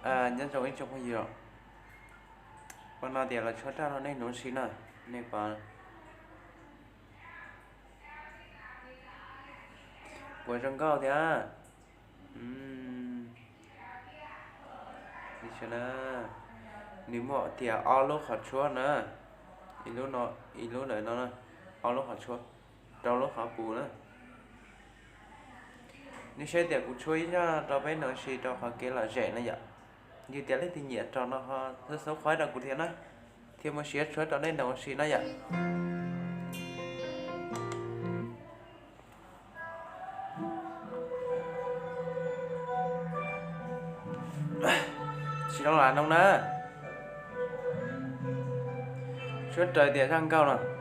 Nyob zoo ib tsoom phooj ywg, ua no tias los tshuab raj rau nej nuv ua si na, nej pom puas zoo nkauj thiab. Nws muaj tias ob lub qhov tshuab na, ib lub ntawm no, ob lub qhov tshuab, rau lub qhov pus na. Nej saib tias kuv tshuab ib zaj rau peb nuv ua si rau qhov kev lom zem na yom. Yog tias leej twg nyiam rau no ho subscribe rau kuv thiab na, thiab muaj siab tshuab rau nej nuv ua si na yom. Tsis zoo lam no na. Tshuab raws tias zaj nkauj no.